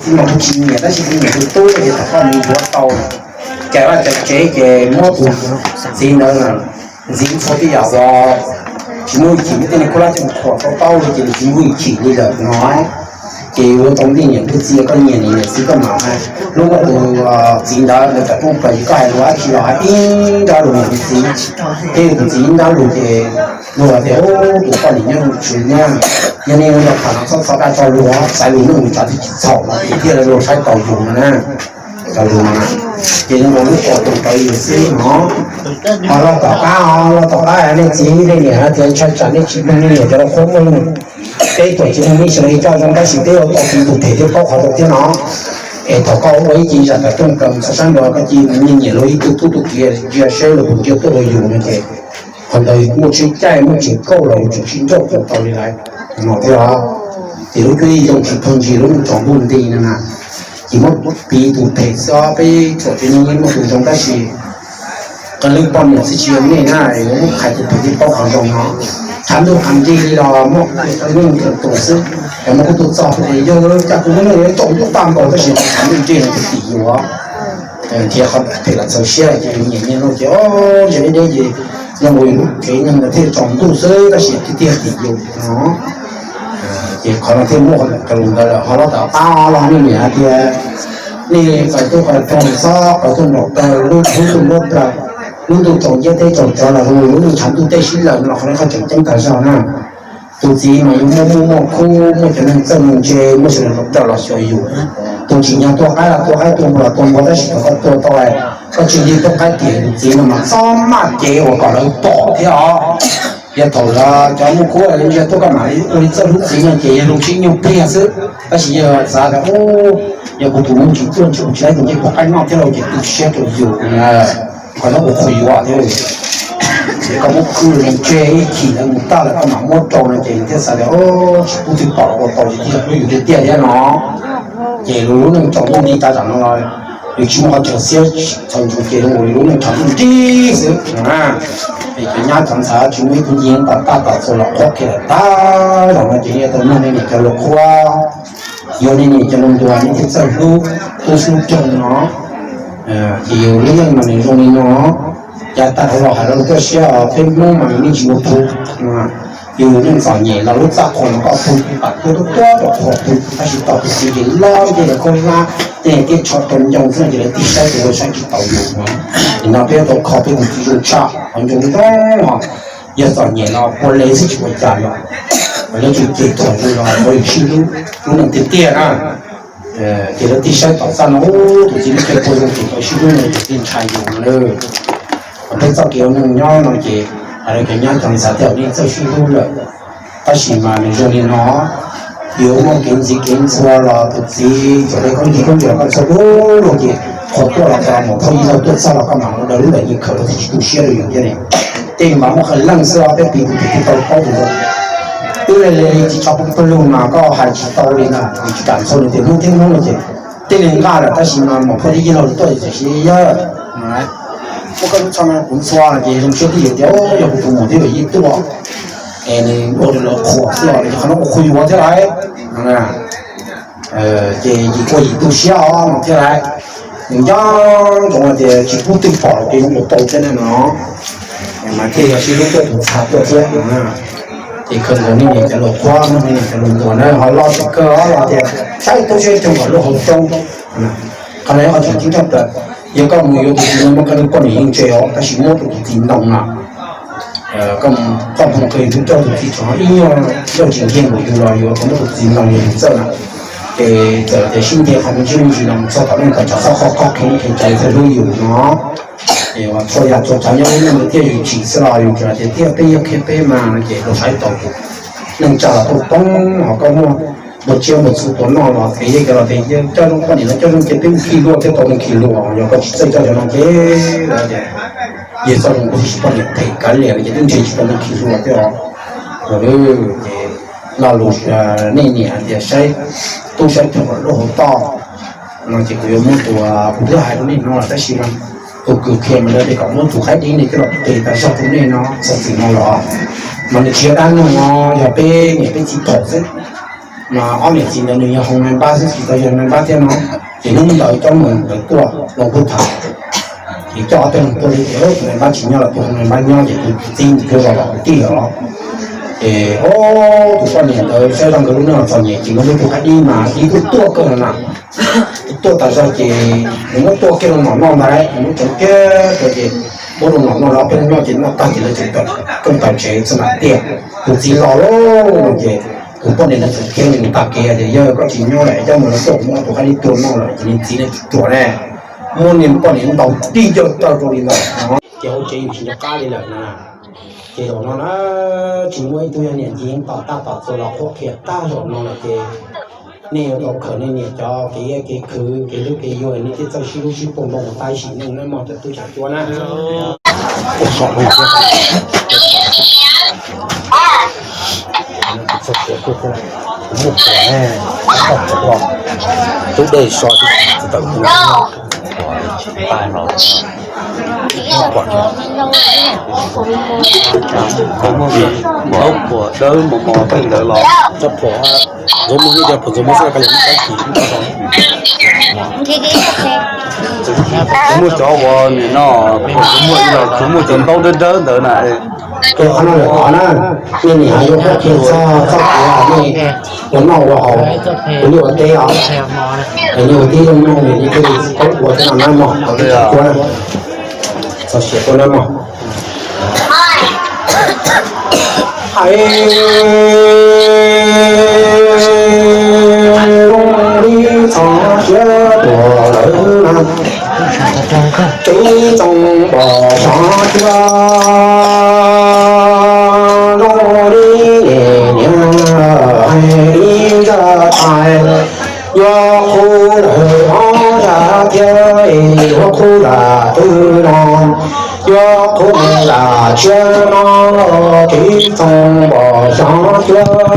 Txiv mas kuj tsis nyiam, tab sis kuj nyiam tus tub ces thaum koj nws yuav tau cais vaj cais tsev ces muab tus txiv ntawd ntxiv txhua tej yam uas tsis muaj chim, tej niag khaub hlab coj mus khuam tau taub li ces nws tsis muaj chim li lawm no. Ces yuav tau ntiaj nyiam tus txiv, koj nyiam nws niam txiv koj mam hais. Hnub koj tus txiv ntawd ntawd tawm rooj plaws ces koj hais lus dab tsi los hais ib nrab lus niam tus txiv, thiab tus txiv ib nrab lus ces luag tias tus poj niam nyob zoo tsis nyab, yog nej ua tham no txhob txhawj dab tso luag, xaiv lus neej lus tsav twb tsis txhaum no ces thiaj li luag saib taus yus no na. Taus yus no na, ces nws ua lub qos tus tau yus xwb no. Ho los tom qab, los tom qab nej txiv nej niam hais tias ntshai tsam nej tsis mloog nej niam cov lus qhuab muaj leej, peb txawm tsis mloog nej sawv daws coj zoo tab sis peb ua tau tiv tus phem thiab paub qhov rau thiab no. Es thaum koj ua ib ce zam tawm rooj plaws txog sab nraud koj cia li nyiam luag ib tug tub tus kiv ntsia seb luag puas ntsia tuaj rau yus no ces qhov ntawd muaj tseeb caij muaj tseeb kauj los yus tseem tsis nrauj tau li lawm no thiab. Ces lub cuab yeej zoo tsis txog ntsis lub neej tsaus ntuj nti no na. Ces muab piv tus phem xwb, peb txhua tus neeg yeej muaj tus zoo tab sis qee leej poj niam txhij tsis yog nej na, yuav muab hais tus phem thiaj paub qhov zoo no. Tshav ntuj tshav nrig li los muaj qee leej tus xwb, es muab kuv tus txog tias yog cas kuv lub neej yuav tsaus ntuj tag npaum tab sis tshav ntuj nrig no tus tim yuav nrhiav qhov phem los txaus siab ces nyiam nyiam no ces o, ntshe deb deb ces yog ua yus lub tsev neeg ntawd thiaj tsaus ntuj xwb tab sis tiag tiag tim yus no. Ces qhov no thiaj muaj qhov lus ntawd lawm. Ho los tom qab los nej niam hais tias nej txais tuaj qhov roog txhob qhov tuaj nraum tawg lub hnub tuaj muab plaws, lub ntuj tsaus nciab teb tsaus tsov los hu lub ntuj tshav ntuj teb sib laws no los qhov no qhov tseem ceeb tas zog na. Tus txiv mas yuav muaj muaj muaj khub, muaj cov neeg txawj mus ntse, muaj sawv daws los xyuas yus. Tus tsim nyog tua qaib los tua qaib, tua npua los tua npua, tab sis thaum koj tua tau, koj tsis nti tuaj qaib tiam tus txiv no mas txhob maj cev uas kom lawv pom thiab os. Yog thaum lawv cov muaj khub ntsia tuaj koj mam li ua li txawj hlub txiv no ces yog zoo siab nyuag pliag xwb, tab sis yog xav tias yog kuv tus muaj tsis tuaj ntshe kuv tsis laib tus ncej puas qaib noj thiab lauj ces tu siab rau yus. Qhov no ua qhov yuav thiab. Ces koj muab khwb los tseg ib chim lawv mus tag lawm koj mam muab rau no ces nws thiaj xav tias tsis pub twg pom los ua tau ces thiaj hlub yus tiag tiag thiab no. Ces lub lub neej tsaus ntuj nti tas zam no los yus tsis muaj qhov chaw xiab txhaws ntsws ces zoo li lub neej tshav ntuj nrig xwb. Es cov nyab cov ntxhais tsis muaj ib tug yeeb tom taj tom txhuv los qhuab kiag lawm tag zog no ces nej tau mloog nej niam cov lus qhuab, yuav nej niam cov lus ntuas nej thiaj txawj hlub tub hlub coj no. Ces yus lub neej mas nws zoo li no. Yav tag dhau los hais los koj siab os, peb Hmoob mas yus yeej tsis ua phu, yus yeej txom nyem los lub txaj qhua los koj phu, pam tuaj tuaj tuaj rau qhua phu, tab sis tau tus txiv ces loj ncej los khaub hlab, tej niag tiab tsho rau ncoo xwb ces lawv tig saib ces lawv saib tsis taus yus. Ces no peb tau kho peb tus txiv zoo tshaj qhov ncoo zoo os. Yog txom nyem los ua le xwb tsis ua cas yom, lawv tseem cem txog yus los ua yus sib hlub, lub neej tiag tiag na. Ces lawv tig saib tom txaj no tus txiv lub caij puag zoo ces tau sib hlub no ces thiaj ntshai yus no lawm. Peb txoj kev ua neej nyob no ces hais rau cov nyab cov ntxhais tias nej txawj sib hlub lawm, tab sis mas nws zoo li no, yuav muaj kev ntxiv kev ntxhua los tus txiv cov le khaub ncaws khaub ncaws koj txhua lub luag ces qhov tuaj los tau mus thauj ib zaug tuaj txog los koj mam mus daws lub ntawd yeej khaws los thiaj tsis tu siab rau yus thiab ne. Tej mas muaj qee leej xwb os, peb piv tus phem thiaj tau paub tus zoo. Twb li li tsis tso pub pawg lug mas koj hais tsis tau li na, yus tsis kam ntxhua nws tias hnub thiab hnub no ces tej li nqaj lawm tab sis mas mus phoj ib yig laug tuaj ces tam sim yog muaj koj lub txha no kuv ntxhua no ces zoo siab twb yus tias yog kuv tus muam thiab yus yeej tuaj es nws ua rau lawv qhuas xwb os, ces qhov no ua qhuas yuav thiab lauj. Ces yus ua yus tu siab os no thiab lauj. Nws nco ntsoov hais tias tsis pub twg pom los kev zoo ua tau thiab ne no. Mas thiaj yog sib hlub tuaj tus ntxhais tuaj thiab. Ces khaws nkaus nej niam cov lus qhuab, nej niam cov lus ntuas na, ho loj tseem kawg los tias saib tub saib coo kom lub hauv coob. Qhov no yog qhov tseem ceeb tshaj plaws. Yog koj mus yuav tus txiv no muaj koj lub poj niam yeej ntse os, tab sis muab tus txiv ntoo na, koj mus kawg yus twb coj tus txiv tso ib nyuag ncauj tsis nkiag npaum yus los yus tau muab tus txiv ntoo yog yus txawj na. Ces txawm tias sib ntiag qhov me ntsis me ntsis los txog tom neej kom tsov xob qhov qhov qhov qhov txawv txawv hlub yus no. Ces uas txhua yam txhua tsav nyob lub neej tiag yus tsim xwb los yus tsuas tias tiag peb yog qhia peb mas no ces rau saib tau yus. Neej tsa los tuaj poob los koj muaj npua tsiab npua txhu tuav noj los kev yej kev los tias coj zoo poj niam no coj zoo ces peb mus khi hlua thiab tau mus khi hlua, yog koj tsis txawj coj zoo no ces lawv tias yog txoj zoo kuv tsis poj niam phem kav liam no ces twb ntshe tsis tau mus khi hlua thiab os. Ua li ces lo lus nej niam hais tias saib tub saib coo kom lub hauv toj no ces kuv yuav muab tus, kuv twb hais rau nej no los tab sis mas tus kws qhia mas lawv tias kom muab tus qaib dib ne coj los pes tas zog rau nej no txog txim no los mas nws tsis yog dab neeg no, yog peb niam peb txiv pom xwb. Mas ob niam txiv ntawd nws yog hoo nai npab xwb, tsis tau yog nai npab thiab no. Ces hnub ntawd coj mus lawv tuaj los kuj tham, ces coj ob tug tuaj li ces tus nai npab tsis nyob lawm, tus hoo nai npab nyob ces tus txiv mus cuag zos los kuv tij lawm los. Ces tus poj niam ntawd saib zoj nkawd lub neej txom nyem ces muaj ib tug qab dib mas dib kuj tuaj kawg no na. Tuaj tas zog ces nws muab tuaj kiag rau nom noj ntag lauj, nws muab tseev kiag rau ces muab rau nom noj los ob peb hnub noj ces noj tag ces lawv tseem tawm rooj tawm tsev txog nram tiaj. Tus txiv los lauj no ces tus poj niam ntawd txawm khiav mus tag kev tias, Yawg, koj tsis nyob lawm, coj mus lawv tuaj muab tus qab dib tuaj noj lawm. Ces niag txiv ne tsuas tsuas ne, muab niag poj niam ntaus tib co taw rau li ntawd ces hauv tsev yus tsis nco qab li lawm na. Ces zaum no na, tsis muaj ib tug yog niam txiv tom tab tom txog los qhuab qhia tag zaum no lawm ces nej yuav tau khaws nej niam cov kev iab kev khwv kev hlub kev yuag, nej thiaj txawj sib hlub sib puag npau taws sim neej nawb mog cov tub cov cuab na. Muaj puas ne, tub dej so tawm Muaj puas dawb mos mos tej ntawd los txhob phuam, ntxuav muag ib co phuam ntxuav muag xwb, muaj cov uas nim no phuam ntxuav muag los tsuas muaj cov ntaub dawb dawb ntawd na. Qhov no lawm qhov na, nej niam yuav qhuab qhia txog txoj kev nej ua noj ua haus, ua liaj ua teb os, nej ua tib zoo mloog nej thiaj li paub ua thiab no na mog. Txog siav tuaj na mog. Hais zoo li txog siav tuaj lawm na, tib txoos pom xyov cuab zoo li niam hais li zaj hais. Yuav qhuav lawm ob zaj thiab, yuav qhuav zaj twg no, yuav qhuav zaj tshiab no, tib txoos pom xyov cuab.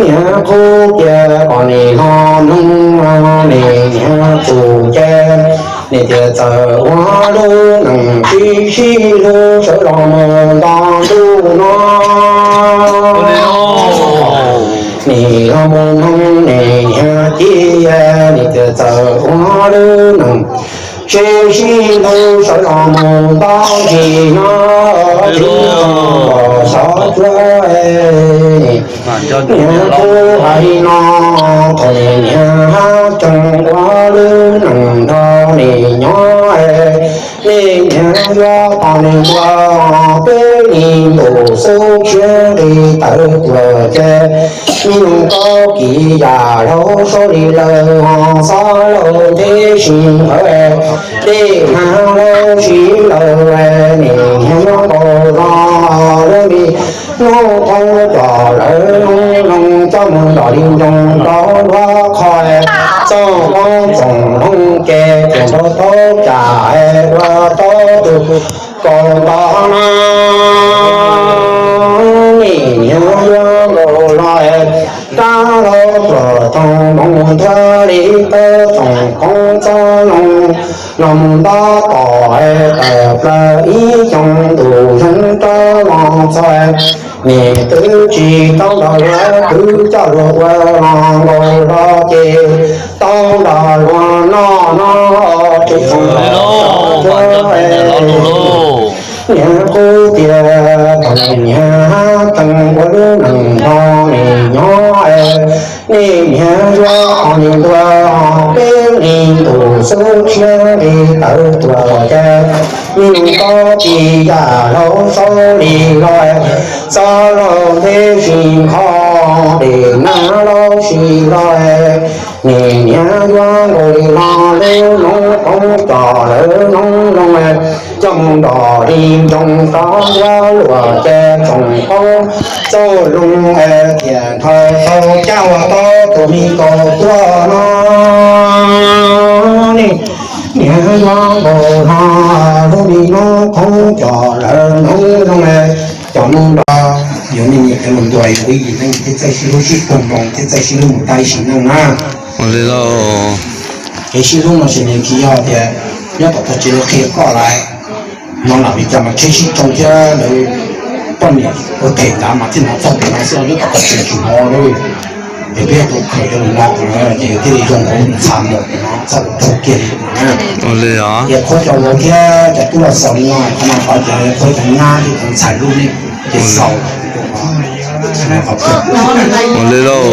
Niam qhuav tias kom nej ho mloog, nej niam txuj ces nej thiaj txawj ua lub neej sib sib hlub sawv los mus nto ntuj no. Nej los mus mloog nej niam txiv, nej thiaj txawj ua lub neej sib sib hlub sawv los mus nto ntsis no, tib txoos pom xyov cuab. Niam kuv hais li no, thaum nej niam hab tseem ua lub neej nrog nej nyob, nej niam yuav pom nej ntua, peb li ntuj xub tshiab nqis tawm tuaj ces, me noog tau kis yam laug saub li lawm, xob laug nthe sib nqawd, dej hnav laug sib laug, nej niam yuav nkaus zog lub me noob qoob coj lawv noob noog coj mus nrog li ncoos rau luag qhov, txoj koob txoom noob ces txias nrau tau cam ua tau tus kaus nto no. Nej niam yuav nkaus los rab laug tuaj tau moo ntuag li tau txoom koob txob noog los mus nto tom tawm plaws ib xyoos ntuj zoo rau los txog. Nej twb tsis tau nrog luag kwv coj luag ua los nkaus los ces tau nrog luag noj no tsis txhob cuab. Niam kuv tias thaum nej niam teem ua lub neej nrog nej nyob, nej niam yuav qhov nej ntuag, peb li ntuj xub tshiab nqis tawm tuaj ces, me noog tau kis yam laug saub li lawm, xob laug nthe sib nqawd, dej hnav laug sib laug, nej niam yuav nkaus li no lub noob qoob coj lawv noob noog, coj mus nrog li ncoos rau luag ces txoom koob txob noog thiaj nrhawv tau caj ua tau tus me kaus tuag no. Nej niam yuav nkaus li no lub me noob qoob coj lawv noob noog, coj mus nrog, yog nej niam coj mus ntua yus ib yim neeg thiaj txawj sib hlub sib puag npoo thiaj txawj sib hlub mus tau ib sim neej na. Kev sib hlub no ces nws tsis yog tias nyob tom tog tsev lawv qhia koj lawm, no lam li cas mas tsheb sib tsoo thiab lawv poj niam ua them ntawd mas thiaj hnov txog pem no xwb, nyob tom qab tsev tsis hnov li. Ces peb tus khaws cov lus no ces thiaj li zoo nkaus txha mus no txoj lus raug kiag li. Ua li os. Ces qhuab cov vauv thiab cov tub los xaus li no, qhov no qhov ces qhuab cov nyab thiab cov ntxhais lub neej ces xaus. Ua li lauj.